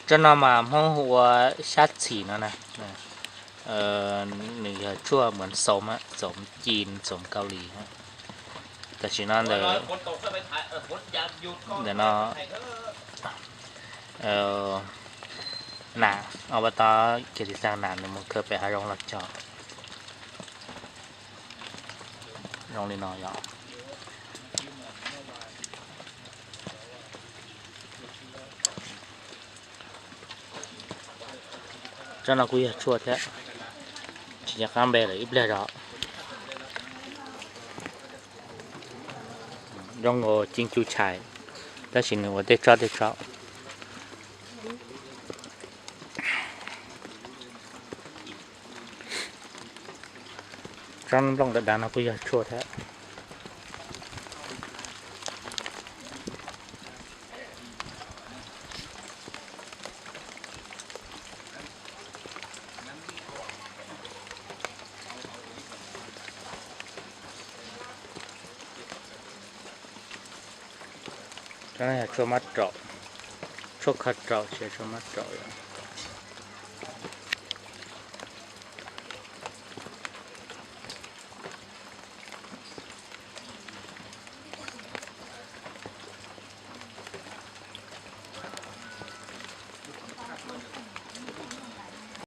Tsob no mas Hmoob hu ua sab txhim no na. Nws yog tshuaj muas xoom, xoom Cin, xoom Kaus Lim. Tam sim no ntawm, ntawm no nam, ob pab tog kiag tis xaa nam nws mus khawb pem hav zoov los cog zoo li no yom. Tsob no kuj yog tshuaj thiab, tsis nco qab npe lawm ib pliag zog. Zoo nkaus Cin Cu Chais, tab sis nws ua tej tsob tej tsob. Tsob nplooj dav dav no kuj yog tshuaj thiab. Tsob no yog tshuaj mab raum, tshuaj kho raum, tsis yog tshuaj mab raum.